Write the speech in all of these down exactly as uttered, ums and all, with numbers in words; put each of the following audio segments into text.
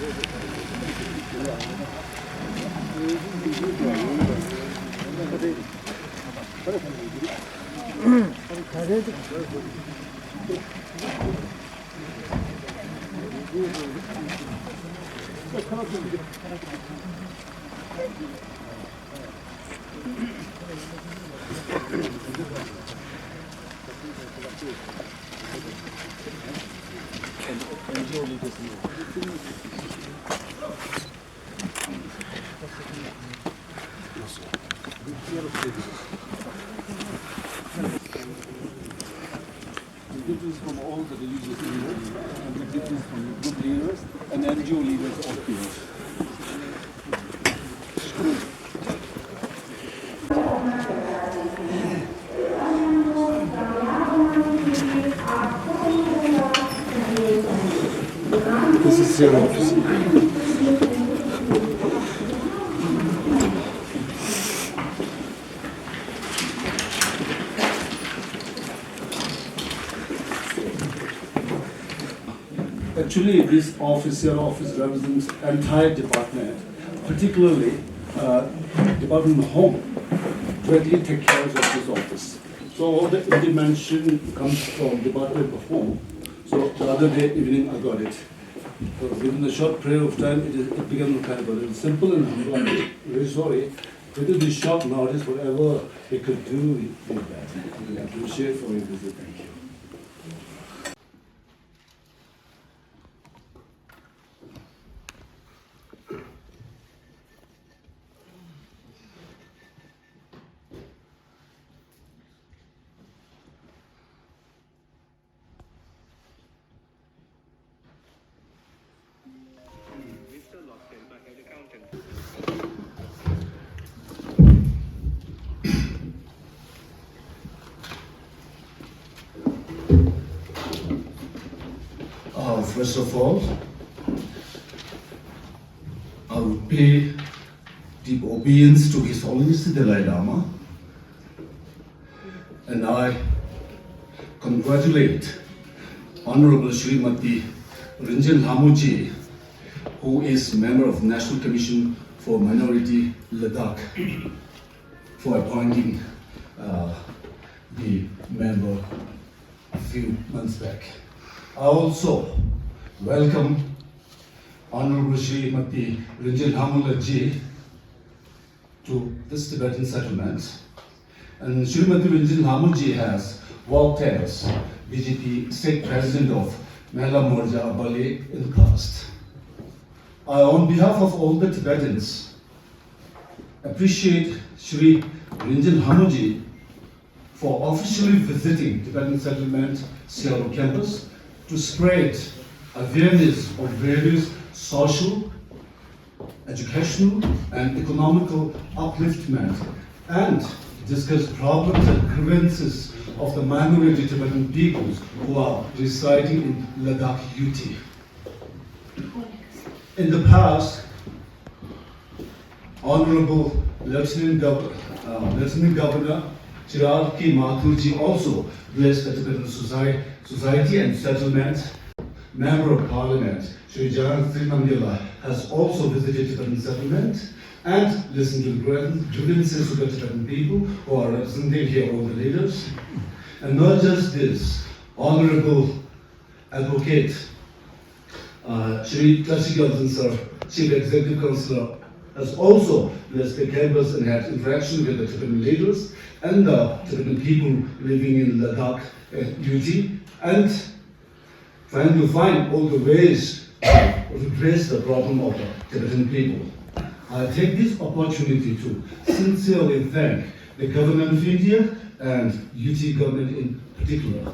We get this from all the religious leaders, and we get this from group leaders and N G O leaders of the world. This is their office. Actually, this office, your office represents entire department, particularly uh, Department of Home directly take care of this office. So all the implementation comes from Department of Home. So the other day evening I got it. So given the short period of time, it, is, it became kind of a little simple and humble. I'm really sorry. Due to this short notice, whatever we could do, we did that. We appreciate for your visit. Thank you. Uh, first of all, I would pay deep obedience to His Holiness the Dalai Lama, and I congratulate Honorable Shrimati Rinchen Lhamoji, who is member of National Commission for Minority Ladakh, for appointing uh, the member a few months back. I also welcome Honorable Shrimati Rinchen Lhamola ji to this Tibetan settlement. And Shrimati Rinchen Lhamoji has worked as B J P state president of Mahila Morcha Abale in the past. I, on behalf of all the Tibetans, appreciate Shri Rinchen Lhamoji for officially visiting Tibetan settlement Seattle campus to spread awareness of various social, educational, and economical upliftment and discuss problems and grievances of the minority Tibetan peoples who are residing in Ladakh U T. In the past, Honorable Lieutenant, Gov- uh, Lieutenant Governor Chirag K Mathur ji also blessed the Tibetan society, society and settlement. Member of Parliament Shri Jayanta Sri Namgyal has also visited Tibetan settlement and listened to the grievances of the Tibetan people who are represented here, all the leaders. And not just this, Honorable Advocate uh, Shri Tashi Gyaltshen sir, Chief Executive Councillor, has also blessed the campus and had interaction with the Tibetan leaders and the Tibetan people living in Ladakh and U T, and trying to find all the ways to redress the problem of the Tibetan people. I take this opportunity to sincerely thank the Government of India and U T government in particular.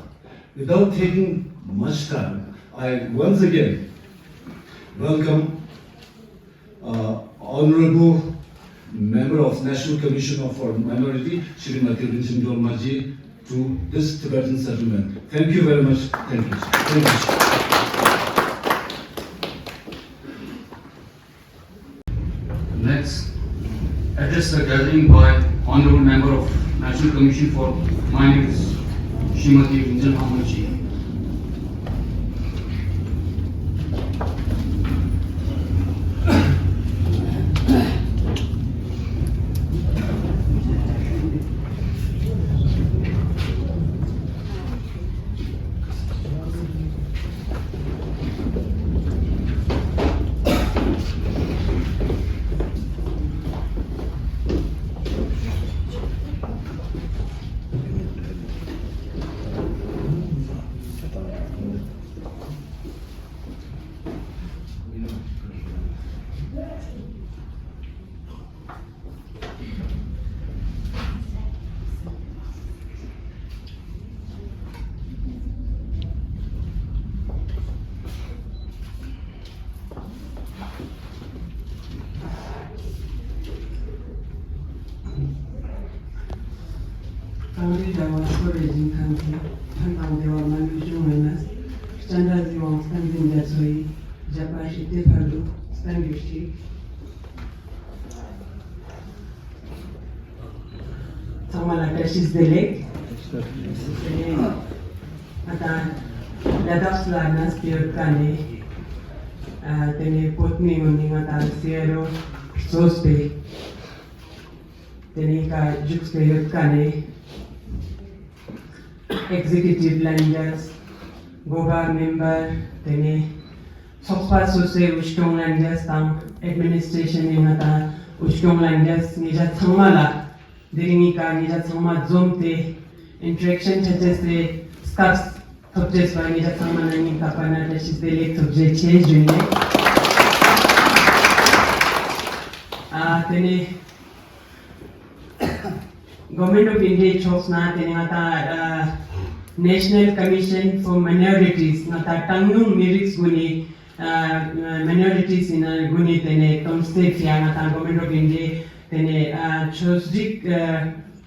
Without taking much time, I once again welcome uh, Honorable Member of National Commission of for Minority, Shrimati Rinchen Dolma ji, to this Tibetan settlement. Thank you very much. Thank you. Thank you. Next, address the gathering by Honorable Member of National Commission for Minorities, Shrimati Rinchen Lhamola ji. ཨ་རི་དྲ་བ་སོ་རེ་ཞིག་ཐང་གི་ཐང་དང་དེ་བ་མ་ལུས་བྱུང་བས་ན། སྤྱན་རས་གཟིགས་དབང་བསྟན་འཛིན་རྒྱ་མཚོ་ཡི་རྒྱབ་པ་ཞིག་དེ་ཕར་ལུགས་བསྟན་རྒྱུ་ཞིག་ཚང་མ་ལ་བཀྲ་ཤིས་བདེ་ལེགས། ང་ཏང་ལ་དྭགས་ལ་ན་སྟེ་ཡོད་ཀ་ནེ། ཨ་དེ་ནེ་བོད་མི་ངོས་ནེ་ང་ཏང་སེ་རོ་གཙོས་པའི་དེ་ནེ་ཀ་བཞུགས་ཏེ་ཡོད་ཀ་ནེ། ཨེག་ཟེ་ཀེ་ཊིབ་ལྷན་རྒྱས། འགོ་པ་མེམ་བར། དེ་ནེ་ཚོགས་པ་སོ་སོའི་འུ་སྐྱོང་ལྷན་རྒྱས་དང་ཨེཌ་མི་ནིས་ཊྲེ་ཤན་ནི་ང་ཏང་འུ་སྐྱོང་ལྷན་རྒྱས་ཉེ་ཞ་ཚང་མ་ལ། དེ་རིང་ངི་ཀ་ཉེ་ཞ་ཚང་མ་འཛོམས་ཏེ་ཨིན་ཊེ་རེག་ཤན་ཆ་ཅེས་སི་སྐབས་ཐོབ་ཅེས་པ་ཉེ་ཞ་ཚང་མ་ན་སྙིང་ཐག་པ་ནེ་བཀྲ་ཤིས་བདེ་ལེགས་ཐུགས་རྗེ་ཆེ་ཞུ་ཡིན། ཨ་དེ་ནེ་Government of India་ཕྱོགས་ནེ་དེ་ནེ་ང་ཏང་ཨ་National Commission for Minorities་ང་ཏང་གྲངས་ཉུང་མི་རིགས་གུན་ནི་ཨ་མི་ནོ་རི་ཊིས་ཨིན་ན་གུན་ནི་དེ་ནེ་དོན་སེ་ཕི་ཡ་ང་ཏང་Government of India་དེ་ནེ་ཨ་ཆོས་རིག་ཨ་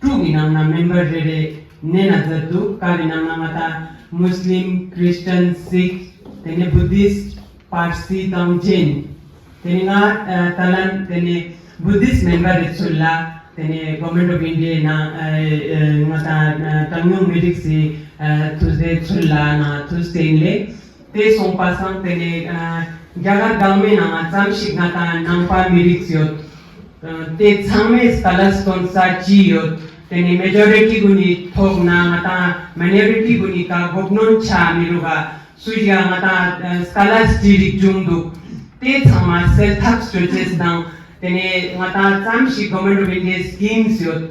དྲུག་གི་ནང་ན་མེམ་བར་རེ་རེ་ནེ་ན་མཛད་དུག། ཀ་རི་ནང་ན་ང་ཏང་མུས་ལིམ། ཁྲིས་ཅན། སིག། དེ་ནེ་བུ་དིསྚ། པར་སི་དང་ཇེན། དེ་ནེ་ང་ཨ་ད་ལན་དེ་ནེ་བུ་དིསྚ་མེམ་བར་རེ་ཚུལ་ལ་དེ་ནེ་Government of India་ནང་ཨ་ཨ་ང་ཏང་ཨ་གྲངས་ཉུང་མི་རིགས་སི་ཨ་ཐུགས་སྡེ་ཚུལ་ལ་ན་ཐུགས་སྟེ་ཨིན་ལེ། དེ་སོང་པ་སང་དེ་ནེ་ཨ་རྒྱ་གར་གང་མེ་ནང་ང་ཙམ་ཞིག་ང་ཏང་ནང་པ་མི་རིགས་ཡོད། ཨ་དེ་ཚང་མའི་སྐལ་ལ་སྟོན་ས་ཅི་ཡོད། དེ་ནེ་མེ་ཇོ་རི་ཊི་གུན་ནི་ཐོག་ན་ང་ཏང་མི་ནོ་རི་ཊི་གུན་ནི་ཀ་གོ་གནོན་ཆ་མི་རུག་ག་སུ་ཞིག་ག་ང་ཏང་ཨ་སྐལ་ལ་ཅི་རིགས་བྱུང་དུག། དེ་ཚང་མ་སེལ་ཐབས་ཅོ་ཅེས་དང་དེ་ནེ་ང་ཏང་ཙམ་ཞིག་Government of India་སི་སྐིམས་ཡོད།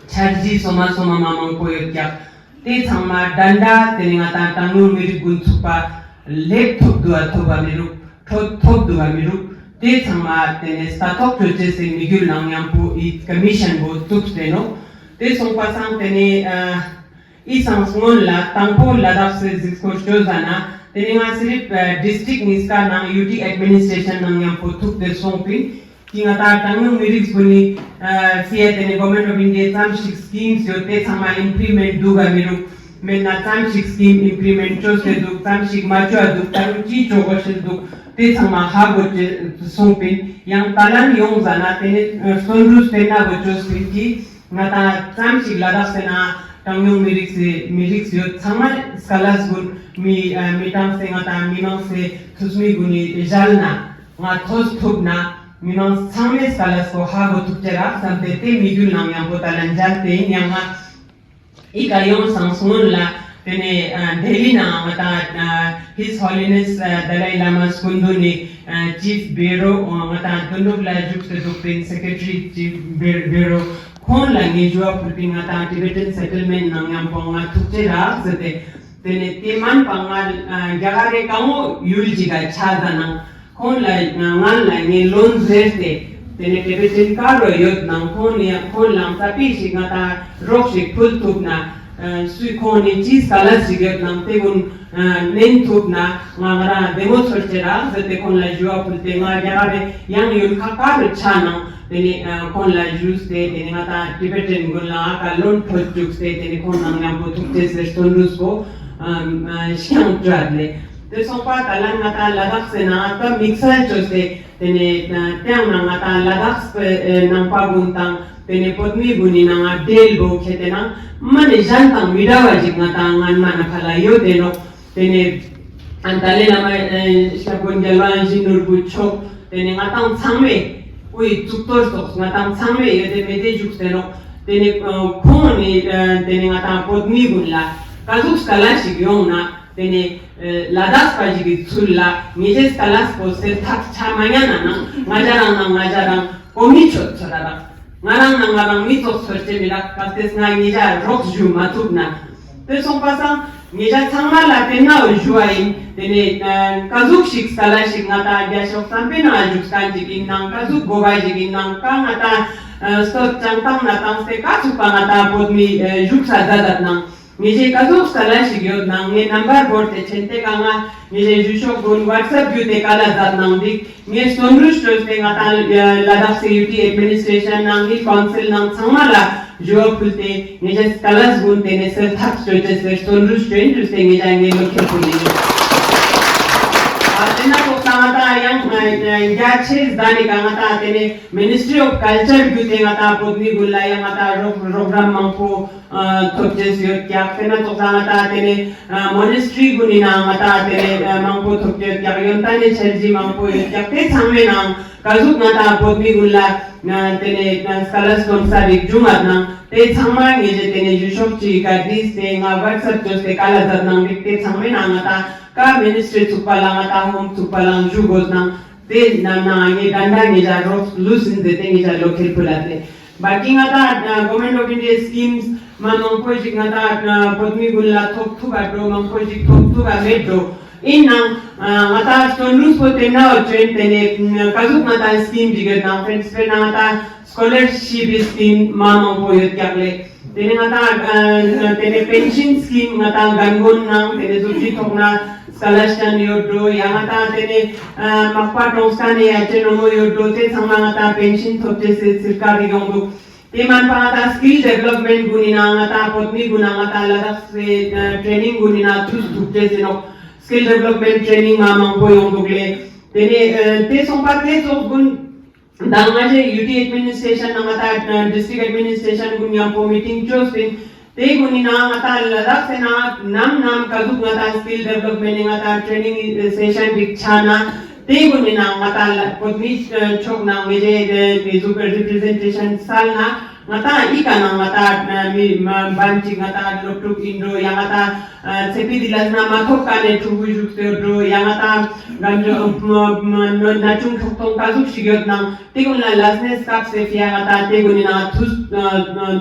འཆར་གཞི་སོ་མ་སོ་མ་མ་མང་པོ་ཡོད་ཀྱག། དེ་ཚང་མ་འགྲན་ཟླ་དེ་ནེ་ང་ཏང་གྲངས་ཉུང་མི་རིགས་གུན་ཚུགས་པ་ལེབ་ཐོབ་དུག་ག་ཐོབ་པ་མི་རུག། ཐོབ་ཐོབ་དུག་ག་མི་རུག། དེ་ཚང་མ་དེ་ནེ་ལྟ་རྟོག་ཅོ་ཅེས་སི་དམིགས་ཡུལ་ནང་མཉམ་པོ་ཨི་ཀོ་མི་ཤན་བོ་བཙུགས་ཏེ་ནོག། དེ་སོང་པ་སང་དེ་ནེ་ཨ་ཨི་སང་སྔོན་ལ་དང་པོ་ལ་དྭགས་སི་གཟིགས་སྐོར་ཅོ་ཟ་ན་དེ་ནེ་ང་སི་རིབ་ཨ་ཌིས་ཊྲིཀྚ་ཉིས་ཀ་ནང་ཡུ་ཊི་ཨེཌ་མི་ནིས་ཊྲེ་ཤན་ནང་མཉམ་པོ་ཐུགས་ཏེ་སོང་པིན། ཀི་ང་ཏང་གྲངས་ཉུང་མི་རིགས་གུན་ནི་ཨ་སི་ཡ་དེ་ནེ་Government of India་ཙམ་ཞིག་སྐིམས་ཡོད། དེ་ཚང་མ་ཨིམ་པི་ལི་མེནཊ་དུག་ག་མི་རུག། མེད་ན་ཙམ་ཞིག་སྐིམ་ཨིམ་པི་ལི་མེནཊ་ཅོས་ཏེ་དུག། ཙམ་ཞིག་མ་ཅོ་འ་དུག། ད་རུང་ཅི་ཅོ་གོས་ཤེས་དུག། དེ་ཚང་མ་ཧ་གོ་ཅེས་སོང་པིན། ཡང་ད་ལན་ཡོང་ཟ་ན་དེ་ནེ་ཨ་སྟོན་རུས་སྤེར་ན་བོ་ཅོས་པིན་ཀི་ང་ཏང་ཙམ་ཞིག་ལ་དྭགས་སི་ནང་གྲངས་ཉུང་མི་རིགས་སི་མི་རིགས་ཡོད་ཚང་མ་སྐལ་ལ་གུན་མི་ཨ་མི་གྲངས་སི་ང་ཏང་མི་མང་སི་ཐུས་མི་གུན་ནི་ཞལ་ན་ང་ཐོས་ཐུབ་ན་མི་མང་ཚང་མའི་སྐལ་ལ་སོ་ཧ་གོ་ཐུབ་ཅེས་རག་བསམ་སྟེ་དེ་དམིགས་ཡུལ་ནང་མཉམ་པོ་ད་ལན་མཇལ་ཏེ་ཨིན། ཡང་ང་ཨི་ཀ་ཡོང་སང་སྔོན་ལ་དེ་ནེ་ཨ་ལྡི་ལི་ནང་ང་ཏང་ཨ་His Holiness ཨ་Dalai Lama་སྐུ་མདུན་ནི་ཨ་ཅིཕ་བེ་རོ་ང་ཏང་དོན་གྲུབ་ལ་བཞུགས་ཏེ་དུག་པིན། སེ་ཀྲེ་ཊ་རི་ཅིཕ་བེ་རོ་ཁོང་ལ་ངས་ཞུ་བ་ཕུལ་པིན། ང་ཏང་ཊི་བེ་ཊན་སེ་ཊལ་མེནཊ་ནང་མཉམ་པོ་ང་ཐུག་ཅེས་རག་ཟེར་ཏེ། དེ་ནེ་དེ་མན་པ་ང་ཨ་རྒྱ་གར་རི་གང་བོ་ཡུལ་ཅིག་ག་ཆ་ཟ་ནང་ཁོང་ལ་ང་ལ་ངའི་ལོན་ཟེར་ཏེ་དེ་ནེ་ཊི་བེ་ཊན་ཀ་རུ་ཡོད་ནང་ཁོང་ནི་ཁོང་ལ་ཙ་པིག་ཞིག་ང་ཏང་རོགས་ཤིག་ཕུལ་ཐུབ་ན་ཨ་སུའི་ཁོང་ནི་ཅི་སྐལ་ལ་ཞིག་ཡོད་ནང་དེ་གུན་ཨ་ནན་ཐུབ་ན་ང་ང་རང་བདེ་མོ་ཚོར་ཅེས་རག་ཟེར་ཏེ་ཁོང་ལ་ཞུ་བ་ཕུལ་ཏེ་ང་རྒྱ་གར་རི་ཡང་ཡུལ་ཁག་ཀ་རུ་ཆ་ནང་དེ་ནེ་ཨ་ཁོང་ལ་ཞུས་ཏེ་དེ་ནེ་ང་ཏང་ཊི་བེ་ཊན་གུན་ལ་ཨ་ཀ་ལོན་ཕོད་བཅུག་སྟེ་དེ་ནེ་ཁོང་ནང་མཉམ་པོ་ཐུག་ཅེས་ཟེར་སྟོན་རུས་པོ་ཨ་ཤང་ཅོ་ལེ། དེ་སོང་པ་ད་ལན་ང་ཏང་ལ་དྭགས་སི་ནང་ད་དམིགས་བསལ་ཅོས་ཏེ་དེ་ནེ་ཨ་དེ་ཡང་ན་ང་ཏང་ལ་དྭགས་སི་ནང་པ་གུན་དང་དེ་ནེ་བོད་མི་གུན་ནི་ནང་ང་འབྲེལ་བོ་ཁྱེར་ཏེ་ནང་མ་ནེ་གཞན་དང་མི་འདྲ་བ་ཞིག་ང་ཏང་སྔན་མ་ནེ་ཕར་ལ་ཡོད་དེ་ནོག། དེ་ནེ་ཨ་ཏཱ་ལའི་བླ་མ་ཨ་ཞབས་དྲུང་རྒྱལ་བ་ཡིད་བཞིན་ནོར་བུ་མཆོག་དེ་ནེ་ང་ཏང་ཚང་མའི་དབུའི་གཙུག་ཏོར་སོགས་ང་ཏང་ཚང་མའི་ཡོད་དེ་མེད་དེ་བཞུགས་ཏེ་ནོག། དེ་ནེ་ཨ་ཁོང་ནི་ཨ་དེ་ནེ་ང་ཏང་བོད་མི་གུན་ལ་ཀ་ཟུག་སྐལ་ལ་ཞིག་ཡོང་ན་དེ་ནེ་ཨ་ལ་དྭགས་པ་ཞིག་གི་ཚུལ་ལ་ངེ་ཅེ་སྐལ་ལ་སྤོ་སེ་ཐག་ཆ་མ་ཉན་ན་ན་ང་ཅ་རང་ན་ང་ཅ་རང་གོ་མི་ཆོད་ཚོར་ར་རག། ང་རང་ན་ང་རང་མི་ཙོགས་ཚོར་ཅེས་མི་རག། གལ་ཏེ་ང་ཉེ་ཞ་རོགས་ཞུ་མ་ཐུབ་ན། དེ་སོང་པ་སང་ཉེ་ཞ་ཚང་མ་ལ་དེ་ན་ཞུ་བ་ཡིན། དེ་ནེ་ཀ་ཟུག་ཞིག་སྐལ་ལ་ཞིག་ང་ཏང་རྒྱ་ཤོག་བསམ་པའི་ནང་བཞུགས་མཁན་ཅིག་ཡིན་ནང་ཀ་ཟུག་གོ་བ་ཞིག་ཡིན་ནང་ཀ་ང་ཏང་ཨ་སྟོད་བྱང་ཐང་ན་བཏང་སྟེ་ཀ་ཚུགས་པ་ང་ཏང་བོད་མི་ཨ་བཞུགས་ས་མཛད་མཛད་ནང་། ངེ་ཅེ་ཀ་ཟུག་སྐལ་ལ་ཞིག་ཡོད་ནང་ངའི་རྣམ་པར་བོར་ཏེ་ཆེན་ཏེ་ཀ་ང་ངེ་ཅེ་ཞུ་ཤོག་གུན་ཝཊས་ཨེབ་བརྒྱུད་དེ་ཀ་ལ་མཛད་ནང་འདི་ངས་སོན་རུས་བཅོས་ཏེ་ང་ཏང་ལ་དྭགས་སི་ཡུ་ཊི་ཨེཌ་མི་ནིས་ཊྲེ་ཤན་ནང་ཧིལ་ཀའུན་སིལ་ནང་ཚང་མ་ལ་ ཞུ་བ་ཕུལ་ཏེ་ངེད་ཅག་སྐལ་ལས་གུན་ཏེ་ནེ་སེལ་ཐབས་ཅོ་ཅེས་སི་བརྩོན་འགྲུས་ཅོ་ཨིན་ཞུས་ཏེ་ངེད་ཅག་ངའི་བློ་ཁེལ་ཕུལ་ཨིན། ཨ་ཏེ་ན་ཐོག་ས་ང་ཏང་ཡང་རྒྱ་ཆེ་ཟ་ནེ་ཀ་ང་ཏང་ཏེ་ནེ་Ministry of Culture གུན་ཏེ་ང་ཏང་བོད་མི་གུན་ལ་ཡང་ང་ཏང་རོགས་རོགས་རམ་མང་པོ་ཐོབ་ཅེས་ཡོད་ཀྱག། ཏེ་ན་ཐོག་ས་ང་ཏང་ཏེ་ནེ་Monastery གུན་ནི་ནང་ང་ཏང་ཏེ་ནེ་མང་པོ་ཐོབ་ཅེས་ཡོད་ཀྱག། ཡོན་ཏན་ནི་འཆར་གཞི་མང་པོ་ཡོད་ཀྱག། ཏེ་ཚང་མའི་ནང་ཀ་ཟུག་ང་ཏང་བོད་མི་གུན་ལ་ཏེ་ནེ་སྐལ་ལས་སྟོན་ས་རིག་བྱུང་ངད་ནང་ཏེ་ཚང་མ་ངེད་ཅག་ཏེ་ནེ་ཞུ་ཤོག་ཅིག་ག་བྲིས་ཏེ་ང་WhatsApp ཅོས་ཏེ་ཀ་ལ་ཛད་ནང་རིག། ཏེ་ཚང་མའི་ནང་ང་ཏང་ཀ་Ministry ཚུགས་པ་ལ་ང་ཏང་ཧོམ་ཚུགས་པ་ལ་ཞུ་དགོས་ནང་ཏེ་ནང་ནང་ངེད་ཀ་ད་ངེད་ཅག་རོགས་ལུས་ཨིན་ཟེར་ཏེ་ངེད་ཅག་བློ་ཁེལ་ཕུལ་ལ་ཏེ། བ་ཀི་ང་ཏང་Government of India schemes མ་མང་པོ་ཞིག་ང་ཏང་བོད་མི་གུན་ལ་ཐོབ་ཐུབ་པ་འགྲོ་མང་པོ་ཞིག་ཐོབ་ཐུབ་པ་མེད་འགྲོ། ཨིན་ནང་ང་ཏང་སྟོན་རུས་པོ་ཏེ་ན་བ་ཅོ་ཨིན། ཏེ་ནེ་ཀ་ཟུག་ང་ཏང་སྐིམ་ཞིག་ཡོད་ནང་ཕེན་སྤེར་ན་ང་ཏང་སྐོ་ལར་ཤིབ་སྐིམ་མ་མང་པོ་ཡོད་ཀྱག་ལེ། ཏེ་ནེ་ང་ཏང་ཏེ་ནེ་པེན་ཤིན་སྐིམ་ང་ཏང་རྒན་རྒོན་ནང་ཏེ་ནེ་ཟུག་ཅིག་ཐོག་ན་སྐལ་ལས་ཅན་ཡོད་འགྲོ། ཡང་ང་ཏང་ཏེ་ནེ་མག་པ་གྲོངས་ཁན་ནི་ཡ་ཅེ་ནོ་མོ་ཡོད་འགྲོ། ཏེ་ཚང་མ་ང་ཏང་པེན་ཤིན་ཐོབ་ཅེས་སི་ཚིར་ཀ་རིག་ཡོང་འདུག། ཏེ་མན་པ་ང་ཏང་skill development གུན་ནི་ནང་ང་ཏང་བོད་མི་གུན་ནང་ང་ཏང་ལ་དྭགས་སི་ཊྲེ་ནིང་གུན་ནི་ནང་ཐུགས་ཐུགས་ཏེ་ཟེར་ནོག། skill development training མ་མང་པོ་ཡོང་འདུག་ལེ། ཏེ་ནེ་ཏེ་སོང་པ་ཏེ་ཙོགས་གུན་དང་ང་ཞེ་ཡུ་ཊི་ཨེཌ་མི་ནིས་ཊྲེ་ཤན་ནང་ང་ཏང་ཌིས་ཊྲིཀ་ཨེཌ་མི་ནིས་ཊྲེ་ཤན་གུན་ཉམ་པོ་མི་ཊིང་ཅོས་ཏེ་ཏེ་གུན་ནི་ནང་ང་ཏང་ལ་དྭགས་སི་ནང་ནམ་ནམ་ཀ་ཟུག་ང་ཏང་skill development ནི་ང་ཏང་training session རིག་ཆ་ན་ཏེ་གུན་ནི་ནང་ང་ཏང་ལ་བོད་མི་ཕྱོགས་ནང་ངེ་ཞེ་ཏེ་ཟུག་representation སལ་ན་ང་ཏང་ཨི་ཀ་ནང་ང་ཏང་མི་མ་བན་ཅིག་ང་ཏང་སློབ་ཕྲུག་ཨིན་འགྲོ། ཡང་ང་ཏང་ཚེ་ཕི་དི་ལས་ན་མ་ཐོབ་ཀ་ནེ་ཕྲུ་གུ་ཞུགས་ཏེ་འགྲོ། ཡང་ང་ཏང་གམ་ཇོ་ན་ཆུང་ཁྲོག་ཐོང་ཀ་ཟུག་ཞིག་ཡོད་ནང་ཏེ་གུན་ལ་ལས་ནེ་སྐབས་སེ་ཕི་ཡ་ང་ཏང་ཏེ་གུན་ནི་ནང་ཐུགས་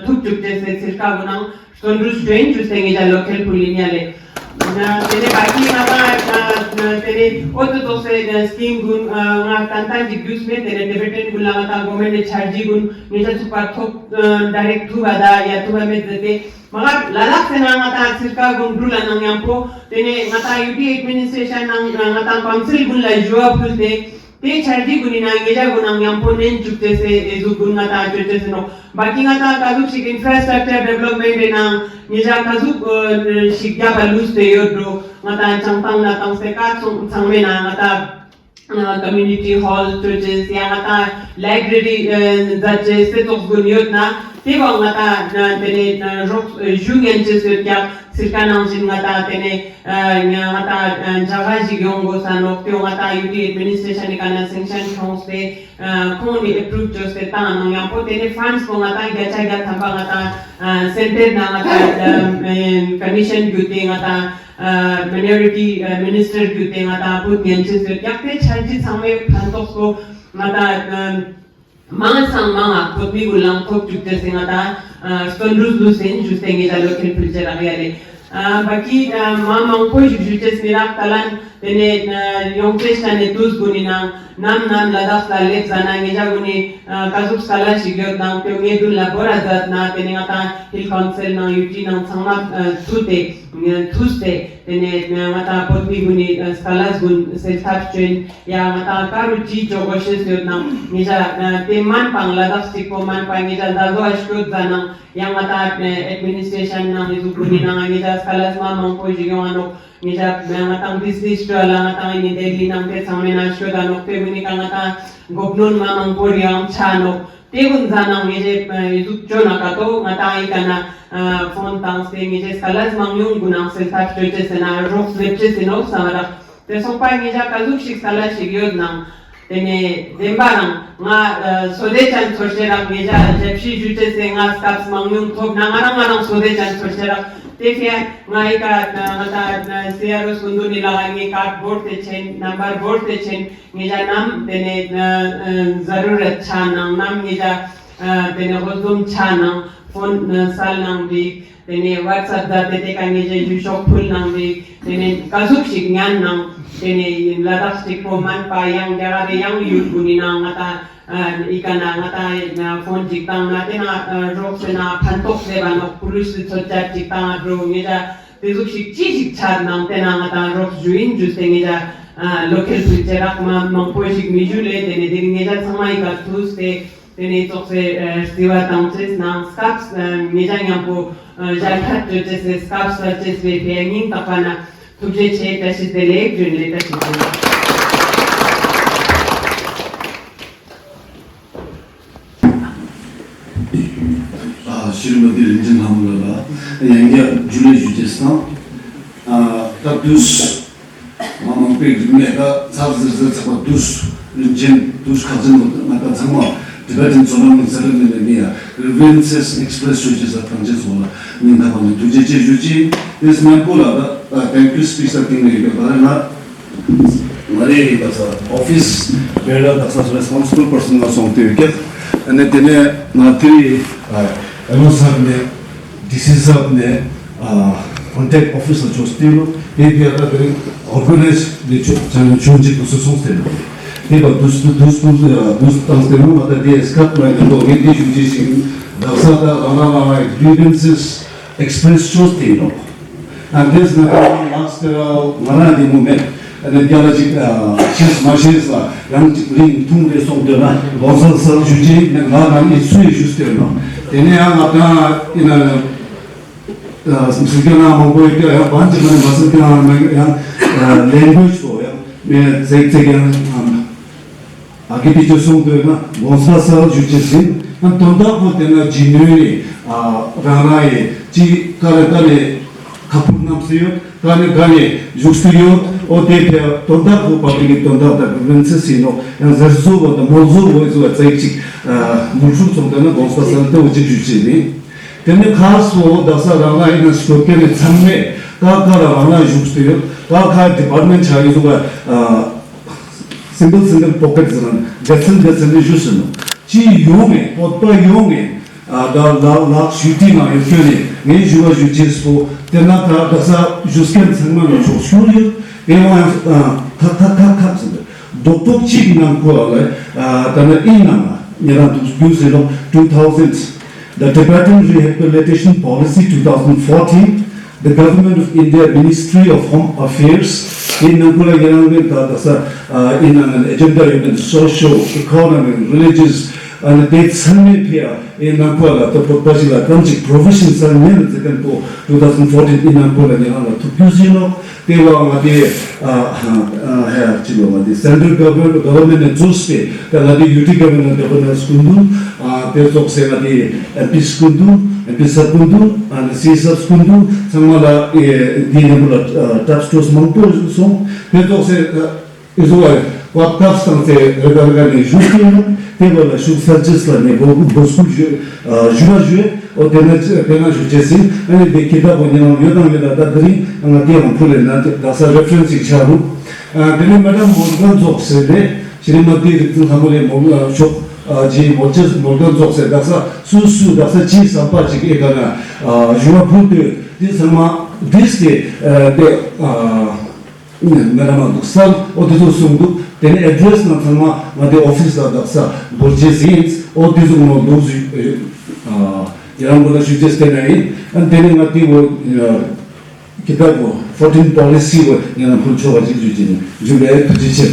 ཐུགས་ཅུག་ཅེས་སི་ཚིར་ཀ་གུན་ནང་སྟོན་རུས་ཇོ་ཨིན་ཅུས་ཏེ་ངེ་ཅག་བློ་ཁེལ་ཕུལ་ཨིན་ཡ་ལེ། ཏེ་ནེ་བ་ཀི་ང་ཏང་ཏེ་ནེ་འོ་ཏེ་ཙོགས་སི་སྐིམ་གུན་ང་ཏན་ཏན་ཅིག་རྒྱུས་མེད། ཏེ་ནེ་ཊི་བེ་ཊན་གུན་ལ་ང་ཏང་གོ་ཝར་མེན་ཊི་ནི་འཆར་གཞི་གུན་ངེ་ཅག་ཚུགས་པ་ཐོབ་ཌའི་རེཀྚ་ཐུབ་པ་ད་ཡ་ཐུབ་པ་མེད་ཟེར་ཏེ་མ་ག་ལ་དྭགས་སི་ནང་ང་ཏང་ཚིར་ཀ་གུན་འགྲུལ་ལ་ནང་ཉམ་པོ་ཏེ་ནེ་ང་ཏང་ཡུ་ཊི་ཨེཌ་མི་ནིས་ཊྲེ་ཤན་ནང་ང་ཏང་ཀའུན་སིལ་གུན་ལ་ཞུ་བ་ཕུལ་ཏེ་ཏེ་འཆར་གཞི་གུན་ནི་ནང་ངེ་ཅག་གུན་ནང་ཉམ་པོ་ནན་ཅུག་ཅེས་སི་ཨེ་ཟུག་གུན་ང་ཏང་ཅོ་ཅེས་སི་ནོག། བ་ཀི་ང་ཏང་ཀ་ཟུག་ཞིག་ཨིན་ཕྲ་སི་ཊྲག་ཅར་ཌི་ཝེ་ལོབ་མེན་ཊི་ནང་ངེ་ཅག་ཀ་ཟུག་ཞིག་རྒྱབ་པ་ལུས་ཏེ་ཡོད་འགྲོ། ང་ཏང་ཅང་ཏང་ན་ཏང་སེ་ཀ་ཚང་ཚང་མའི་ནང་ང་ཏང་ཀོ་མུ་ནི་ཊི་ཧོལ་ཅོ་ཅེས་ཡང་ང་ཏང་ལའི་བྲེ་རི་མཛད་ཅེས་སི་ཙོགས་གུན་ཡོད་ན་ཏེ་བོ་ང་ཏང་ཏེ་ནེ་རོགས་ཞུ་ཉན་ཅེས་ཡོད་ཀྱག། ཚིར་ཀ་ནང་བཞིན་ང་ཏང་ཏེ་ནེ་ང་ཏང་ཇ་ག་ཞིག་ཡོང་དགོས་ས་ནོག། ཏེ་བོ་ང་ཏང་ཡུ་ཊི་ཨེཌ་མི་ནིས་ཊྲེ་ཤན་ནི་ཀ་ནེ་སེང་ཤན་ཁྱོངས་ཏེ་ཁོང་ནི་ཨེ་པྲུབ་ཅོས་ཏེ་ཏང་ནང་ཉམ་པོ་ཏེ་ནེ་ཕན་སི་པོ་ང་ཏང་བརྒྱ་ཆ་བརྒྱ་ཐམ་པ་ང་ཏང་སེན་ཊར་ནང་ང་ཏང་ཀོ་མི་ཤན་གྱུད་ཏེ་ང་ཏང་མའི་ནོ་རི་ཊི་མི་ནིས་ཊར་གྱུད་ཏེ་ང་ཏང་ཕུད་ཉན་ཅེས་ཡོད་ཀྱག། ཏེ་འཆར་གཞི་ཚང་མའི་ཕན་ཐོགས་པོ་ང་ཏང་མང་སང་མང་ང་བོད་མི་གུན་ལ་ཐོབ་ཅུག་ཅེས་སི་ང་ཏང་སྟོན་རུས་ལུས་ཨིན་ཞུས་ཏེ་ངེ་ཅག་བློ་ཁེལ་ཕུལ་ཅེས་རག་ཡ་ལེ། བ་ཀི་མ་མང་པོ་ཞིག་ཞུ་ཅེས་མི་རག། ཏ་ལན་ཏེ་ནེ་ཡོང་ཅེས་ཤ་ནེ་ཏུས་གུན་ནི་ནང་ནམ་ནམ་ལ་དྭགས་ལ་ལེབ་ཟ་ན་ངེ་ཅག་གུན་ནི་ཀ་ཟུག་སྐལ་ལ་ཞིག་ཡོད་ནང་ཏེ་ངེ་དུན་ལ་བོར་ར་ཛད་ན་ཏེ་ནེ་ང་ཏང་ཧིལ་ཀའུན་སིལ་ནང་ཡུ་ཊི་ནང་ཚང་མ་ཐུགས་ཏེ་ཐུགས་ཏེ་ཏེ་ནེ་ང་ཏང་བོད་མི་གུན་ནི་སྐལ་ལ་གུན་སེལ་ཐབས་ཅོ་ཨིན། ཡ་ང་ཏང་ཀ་རུ་ཅི་ཅོ་གོ་ཤེས་ཡོད་ནང་ངེ་ཅག་ཏེ་མན་པ་ལ་དྭགས་ཅིག་པོ་མན་པ་ངེ་ཅག་ཟ་ཟོ་ཨ་ཤོད་ཟ་ནང་ཡང་ང་ཏང་ཨེཌ་མི་ནིས་ཊྲེ་ཤན་ནང་ཨི་ཟུག་གུན་ནི་ནང་ངེ་ཅག་སྐལ་ལ་མ་མང་པོ་ཞིག་ཡོང་ང་ནོག། ངེ་ཅག་ང་ཏང་བིས་ནིས་ཅོ་ལ་ང་ཏང་ཨི་ནི་ལྡི་ལི་ནང་ཏེ་ཚང་མའི་ནང་ཤོད་ད་ནོག། ཏེ་གུན་ནི་ཀ་ང་ཏང་གོ་གནོན་མ་མང་པོ་རེ་ཡང་ཆ་ནོག། ཏེ་གུན་ཟ་ནང་ངེ་ཅག་ཨི་ཟུག་ཅོ་ན་ཀ་ཏོ་ང་ཏང་ཨི་ཀ་ནེ་ཕོན་ཏངས་ཏེ་ངེ་ཅག་སྐལ་ལ་མང་ཉུང་གུན་ནང་སེལ་ཐབས་ཅོ་ཅེས་སི་ནང་རོགས་ལེབ་ཅེས་སི་ནོག་སམ་རག། ཏེ་སོང་པ་ངེ་ཅག་ཀ་ཟུག་ཞིག་སྐལ་ལ་ཞིག་ཡོད་ནང་ཏེ་ནེ་བདེན་པ་རང་ང་སོ་དེ་ཅན་ཚོར་ཤེས་རག། ངེ་ཅག་ཞབས་ཕྱི་ཞུ་ཅེས་སི་ང་སྐབས་མང་ཉུང་ཐོབ་ན་ང་རང་ང་རང་སོ་དེ་ཅན་ཚོར་ཤེས་རག། ཏེ་ཕི་ཡ་ང་ཨི་ཀ་ང་ཏང་སི་ཨར་ཨོ་སྐུ་མདུན་ནི་ལག་ངའི་ཀར་ཌ་བོར་ཏེ་ཆེན་ནམ་བར་བོར་ཏེ་ཆེན། ངེ་ཅག་ནམ་ཏེ་ནེ་ཟ་རུ་རད་ཆ་ནང་ནམ་ངེ་ཅག་ཏེ་ནེ་ཧོ་ཟོམ་ཆ་ནང་ཕོན་སལ་ནང་བིག། ཏེ་ནེ་ཝཊས་ཨེབ་ཛད་དེ་ཏེ་ཀ་ངེ་ཅག་ཞུ་ཤོག་ཕུལ་ནང་བིག། ཏེ་ནེ་ཀ་ཟུག་ཞིག་ཉན་ནང་ཏེ་ནེ་ལ་དྭགས་ཅིག་པོ་མན་པ་ཡང་རྒྱ་གར་རི་ཡང་ཡུལ་གུན་ནི་ནང་ང་ཏང་ཨི་ཀ་ནེ་ང་ཏང་ཕོན་ཅིག་ཏང་ན་ཏེ་ནེ་རོགས་སི་ནེ་ཕན་ཐོགས་ལེབ་བ་ནོག། པུ་ལིས་སི་ཚོད་ཆ་ཅིག་ཏང་འགྲོ་ངེ་ཅག་ཏེ་ཟུག་ཞིག་ཅི་ཞིག་ཆ་ནང་ཏེ་ནེ་ང་ཏང་རོགས་ཞུ་ཨིན་ཞུས་ཏེ་ངེ་ཅག་བློ་ཁེལ་ཕུལ་ཅེས་རག། མ་མང་པོ་ཞིག་མི་ཞུ་ལེ། ཏེ་ནེ་ཏེ་ནེ་ངེ་ཅག་ཚང་མ་ཨི་ཀ་ཐུགས་ཏེ་ ཏེ་ནེ་ཙོགས་སེ་རྩི་བ་དང་ཅེས་ནང་སྐབས་ཉེ་ཞ་ཉམ་པོ་ཞལ་ཁ་ཏོ་ཅེས་སེ་སྐབས་སལ་ཅེས་སེ་ཕིའ་སྙིང་ཐག་པ་ནེ་ཐུགས་རྗེ་ཆེ། བཀྲ་ཤིས་བདེ་ལེགས། རྒྱུན་ལས་བཀྲ་ཤིས་བདེ་ལེགས། ཨ་ཤྲི་མ་ཏི་རིན་ཆེན་ལྷ་མོ་ལ་ལ་ཡང་བསྐྱར་ཇུ་ལེ་ཞུ་ཅེས་དང་། ཨ་ད་དུས་མ་མང་པོའི་རིང་ནེ་ད་ཚར་ཟེར་ཟེར་ཚག་པ་དུས་རིན་ཆེན་དུས་ཁག་ཅན་ལོ། ང་ད་ཚང་མ་ཊི་བེ་ཊན་ཚོགས་པ་མི་ཚེ་རིང་ནེ་ནེ་ཡ་གི་རི་ཝེན་སེས་ཨེགས་པྲེས་ཞུ་ཅེས་ལ་ཐམས་ཅད་ཚོགས་ལ་ཉིན་ཐག་པ་ནེ་ཐུགས་རྗེ་ཆེ་ཞུ་ཅེས། ཏེ་སྨན་པོ་ལ་ད་ཐེང་ཀིའུ་སྤིཆ་ད་ཏིང་ནེ་ཡོད་པ་ལ་ང་རེ་ཡི་དག་ས་ཨོ་ཕིས་བེར་ལ་དག་ས་རེ་སི་པོན་སི་བལ་པར་སོན་ལ་སོང་སྟེ་ཡོད་ཀྱག། ཨ་ནེ་ཏེ་ནེ་ང་ཏེ་ཨ་ཨེ་ལོ་སར་ནེ་ཌི་སི་སར་ནེ་ཨ་ཀོན་ཊེཀ་ཨོ་ཕིས་ལ་ཅོས་ཏེ་ནོ། ཏེ་ཕིའ་ད་ཏེ་ཨོར་ག་ནའིཛ་ལེ་ཅོ་ཅན་ཅོན་ཅིག་ཏུ་སོང་སྟེ་ནོ། ཏེ་བ་དུས་དུས་དུས་དུས་དུས་ཏང་སྟེ་ནོ། ང་ད་ཏེ་སྐབས་ལ་ཡོད་དོ་ངེ་ཏེ་ཞུ་ཅེས་ཤིག་དག་ས་ད་རང་རང་རང་རང་གི་རི་ཝེན་སེས་ཨེགས་པྲེས་ཅོས་ཏེ་ནོ། ཨ་ཏེས་ང་ཏང་ལགས་ཏེ་ར་ང་རང་ཏེ་མོ་མེད། ཨ་ནེ་རྒྱ་ལ་ཅིག་ཨ་ཤེས་མ་ཤེས་ལ་ཡང་ཅིག་རིང་ཐུང་རེ་སོང་སྟེ་ན་དགོངས་པ་སལ་ཞུ་ཅེས་ནེ་ང་རང་ཨིན་སུ་ཡི་ཞུས་ཏེ་ན། ཏེ་ནེ་ཡང་ང་ཏང་ཨིན་ན་ཨ་སི་ཀ་ན་མང་པོ་ཡོད་ཀྱག། ཡང་བན་ཅིག་མ་ནེ་མ་སི་ཀ་ན་ཡང་ཨ་ལེང་གུ་ཨེཇ་པོ་ཡང་མེད་ཙེག་ཙེག་ཡང་ཨ་ཨ་ཀི་ཏི་ཅོ་སོང་དུས་ན་དགོངས་པ་སལ་ཞུ་ཅེས་ཨིན། ཨ་དོན་དག་པོ་ཏེ་ན་ཇི་ནོ་ནི་ཨ་རང་རང་ཡི་ཅི་ཀ་རེ་ཀ་ནེ་ཁ་ཕུར་ནམས་སེ་ཡོད། ཀ་ནེ་ཀ་ནེ་བཞུགས་སེ་ཡོད། འོ་ཏེ་ཕིའ་དོན་དག་པོ་པབ་ལིག་གི་དོན་དག་དང་གི་རིན་ཚེ་ཨིན་ནོག། ཡང་ཟེར་ཟོ་བོ་དང་མོལ་ཟོ་བོ་ཨི་ཟོ་བ་ཙེག་ཅིག་ཨ་མུལ་ཤུགས་ཚོང་དེ་ན་དགོངས་པ་སལ་ཏེ་འོ་ཅིག་ཞུ་ཅེས་ཨིན། ཏེ་ནེ་ཁ་སོ་དག་ས་རང་ལ་ཨིན་ན་སྐོར་ཏེ་ནེ་ཚང་མེ་ཀ་ཀ་ལ་རང་ལ་བཞུགས་སེ་ཡོད། ཀ་ཀ་ཌི་པར་མེན་ཊ་ཆ་ཨི་ཟོ་བ་ཨ་སིང་གལ་སིང་གལ་པོ་ཀེཊ་ཟེར་ན་སྡེ་ཚན་སྡེ་ཚན་ནེ་ཞུས་སེ་ནོ། ཅི་ཡོང་ངེ་བོད་པ་ཡོང་ངེ་ཨ་ད་ལ་ལག་ཞུ་ཏི་ནང་ཡོད་ཁྱོད་ནེ་ངའི་ཞུ་བ་ཞུ་ཅེས་པོ་ཏེ་ན་ད་དག་ས་ཞུ་མཁན་ཚང་མ་ལ་ཆོག་ཞུ་ཡོད། ཏེ་བོ་ཡང་ཨ་ཐག་ཐག་ཐག་ཐག་ཟེར་ཏེ་རྡོག་ཐོག་ཅིག་ནང་ཁོ་ལ་ཨ་ད་ན་ཨིན་ན་ང་ཉེ་རང་དུ་རྒྱུ་ཟེར་ལོ། Two thousand, the Tibetan Rehabilitation Policy two thousand fourteen, the Government of India Ministry of Home Affairs. ཨིན་ན་ཁོ་ལ་ཉེ་རང་ངི་ད་དག་ས་ཨ་ཨིན་ན་ཨེ་ཇེན་ཌ་ཡོད་པའི་social, economic, religious, ཨ་ནི་ཏེ་ཚང་མེ་ཕིའ་ཨིན་ན་ཁོ་ལ་ད་བོད་པ་ཞིག་ལ་གང་ཅིག་པྲོ་ཕེ་ཤན་སལ་ཉན་ཟེར་མཁན་པོ་two thousand fourteen ཨིན་ན་ཁོ་ལ་ཉེ་རང་ལ་ཐུག་རྒྱུ་ཨིན་ནོག། ཏེ་བོ་ང་ཏེ་ཨ་ཨ་ཧ་ཅི་ལོ་ང་ཏེ་སེན་ཊྲལ་གོ་ཝར་མེན་ཊ་ནེ་ཛོས་ཏེ་ད་ང་ཏེ་ཡུ་ཊི་གོ་ཝར་མེན་ཊ་གོ་ཝར་ནར་སྐུ་མདུན་ཨ་ཏེ་ཙོགས་སེ་ང་ཏེ་ཨེམ་པི་སྐུ་མདུན་ཨེམ་པི་སར་སྐུ་མདུན་ཨ་ནི་སི་ཨེས་སར་སྐུ་མདུན་ཚང་མ་ལ་ཨེ་ཏེ་ནེ་མོ་ལ་ཨ་ཊབ་སི་ཊོས་མང་པོ་སོང་། ཏེ་ཙོགས་སེ་ཨ་ཨི་ཟོ་བ་བབ་ཀབ་སྟངས་ཏེ་རེ་ག་རེ་ག་ནེ་ཞུགས་ཏེ་ཡོད། ཏེ་བོ་ལ་ཞུགས་སལ་ཅེས་ལ་ནེ་བོ་བོ་སྐུལ་ཞུ་ཨ་ཞུ་བ་ཞུ། འོ་ཏེ་ན་ཏེ་ན་ཞུ་ཅེས་ཨིན། ཨ་ནི་ཏེ་ཀི་ཏབ་བོ་ཉེ་རང་ཡོད་དང་ཡོད་ད་ད་དེ་རིང་ང་ཏེ་རང་ཕུལ་ལེ་ན་ཏེ་དག་ས་རེ་ཕ་རེནས་ཤིག་ཆགས་རུག། ཨ་ཏེ་ནེ་མེ་ཌམ་མོར་གན་ཛོགས་སེ་ལེ་ཤྲི་མ་ཏི་རིག་འཛིན་ལྷ་མོ་ལེ་མོ་ཨ་ཤོག་ཨ་ཇི་མོར་ཅེས་མོར་གན་ཛོགས་སེ་དག་ས་སུ་སུ་དག་ས་ཅི་བསམ་པ་ཅིག་ཨེ་ག་ན་ཨ་ཞུ་བ་ཕུལ་ཏེ་ཏེ་ཚང་མ་བྲིས་ཏེ་ཨ་ཏེ་ཨ་མེ་ཌམ་མ་འདུག་སལ། འོ་ཏེ་ཚོ་གསུངས་འདུག། ཏེ་ནེ་ཨེ་ཌེ་རེས་ནང་ཚང་མ་ང་ཏེ་ཨོ་ཕིས་ལ་དག་ས་འབོར་ཅེས་ཨིན། འོ་ཏེ་ཚོ་ནོ་འདུག་ཞུ་ཨ་ཉེ་རང་པོ་ལ་ཞུ་ཅེས་ཏེ་ན་ཨིན། ཨ་ཏེ་ནེ་ང་ཏེ་བོ་ཨ་ཀི་ཏབ་བོ་ཕོར་ཊིན་པོ་ལི་སི་བོ་ཉེ་རང་ཕུལ་ཆོག་པ་ཅིག་ཞུ་ཅེས་ཨིན། ཇུ་ལེ་ཐུགས་རྗེ་ཆེ།